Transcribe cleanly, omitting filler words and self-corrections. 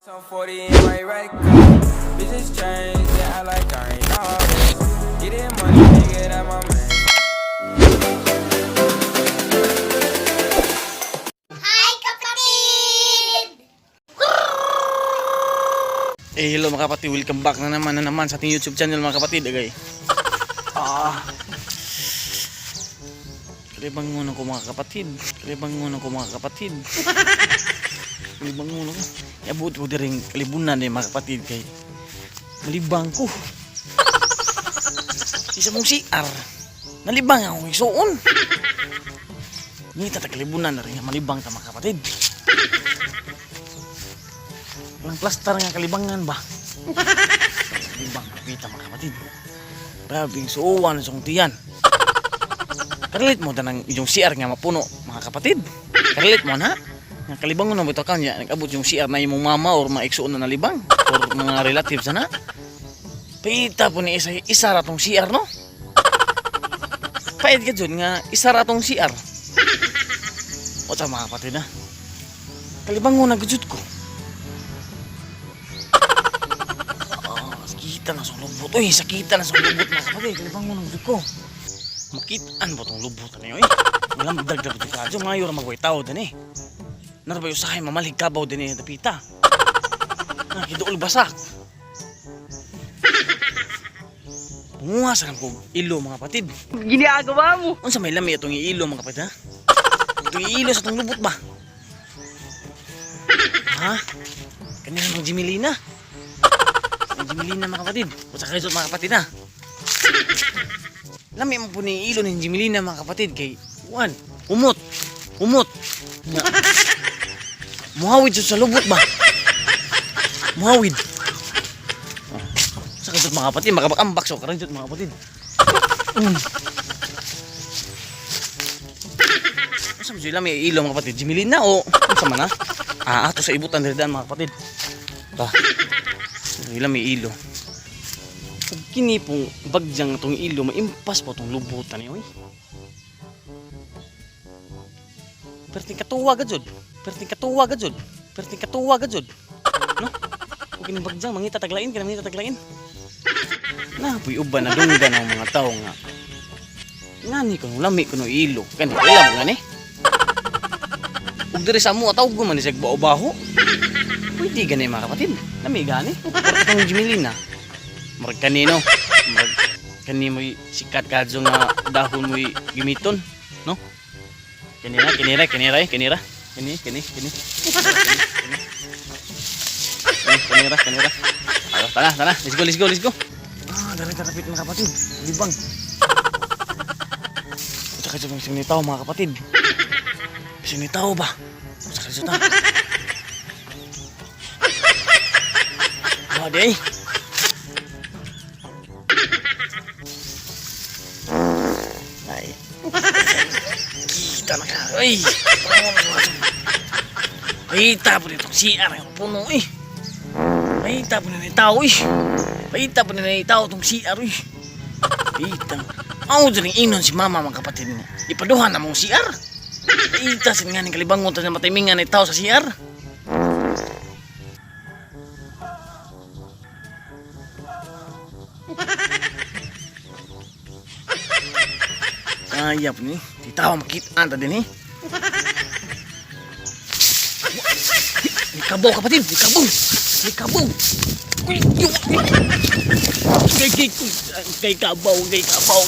Some 40 in my right cup. Bitches change, yeah, I like I ain't all this. Getting money, nigga, that my man. Hi, kapatid! Eh, hello mga kapatid, welcome back na naman sa ating YouTube channel, mga kapatid, agay. Ah. Kalibangon ko, mga kapatid. Kalibangon ko, mga kapatid. Kalibangon ko. Iabot ko diring kalibunan eh, mga kapatid, kay malibang ko. Isa mong CR. Nalibang ako isuon. Ngita ta kalibunan na rin nga malibang ta, mga kapatid. Walang plaster nga kalibangan ba? Libang kapita, mga kapatid. Grabe yung suwan sa tiyan. Karilit mo tanang yung CR nga mapuno, mga kapatid. Karilit mo na. Nga kalibangon na bitaw kanya, nag-abot yung CR na imong mama or mga igsuon na nalibang or mga relatives na. Pita po ni isa, isa ra tong CR, no? Pait ka dyan nga isa ra tong CR. O sa mga kapatid na. Kalibangon na gujud ko. Ah, sakita na sa lubot. Uy, sakita na sa lubot, mga kapatid. Kalibangon ng ko. Makitaan ba tong lubot na yun? Walang dagdag ito kadyo. Ngayon ra magway tao din eh. Narabay usahay mamalig kabaw din eh. Dapita. Nakidool basak. Bunga sa ko ilo, mga kapatid. Ginagawa mo. Unsa may lami itong iilo, mga kapatid, ha? Itong iilo sa itong lubot ba? Ha? Kanina mang Jimilina. Ang Jimilina, mga kapatid. O sa kayo, mga kapatid, ha? Lami mo po ni ilo ni Jimilina, mga kapatid, kay Juan. Umot. Umot. Nga. Muhawid siya sa lubot ba? Muhawid. Oh. Sa kayo, mga kapatid, makabakambak so karon mga kapatid. Unsa man sila may ilo, mga kapatid? Jimilina o unsa man ha? Ah, ato sa ibutan diri daan, mga kapatid. Ta. Ila may ilo. Ug kini pong bagyang atong ilo maimpas po tong lubutan ni oy. Perting katuwa gud jud. Perting katuwa gud jud. Perting katuwa gud jud. No? Ug kini bagyang mangita taglain kini mangita taglain. Na puy uban na dunggan ang mga tao nga. Ngani kuno lami kuno ilo. Kani ila mo ngani. Ug diri sa amo ataw man ni siya baho. Pwede gani, mga kapatid. Lami gani. Itong Jimilina. Murag kanino. Murag kani mo'y sikat kadyo nga dahon mo'y gimiton. No? Kanira, kanira, kanira, eh, kanira. Kani, kani, kani. Kani, kanira, kanira. Ayo, tara, tara. Let's go, let's go, let's go. Ah, dari tarapit, mga kapatid. Libang. Sa kadyo mga sinitaw, mga kapatid. Sinitaw ba? Sa kadyo ta. Wala di ay. Ay. Kita na ka. Ay. Kita po nitong CR yung puno eh. Kita po nito tao eh. Kita po nito tao itong CR eh. Kita. Ako dyan yung inon si mama, mga kapatid niya. Ipaduhan na mong CR. Kita sin nga ni kalibangon ta na matimingan ni tao sa CR. Ayap ni. Di tao makita ta din eh. Nikabaw, kapatid, nikabaw. Nikabaw. Uy, yung. Kay kay kay kabaw, kay kabaw.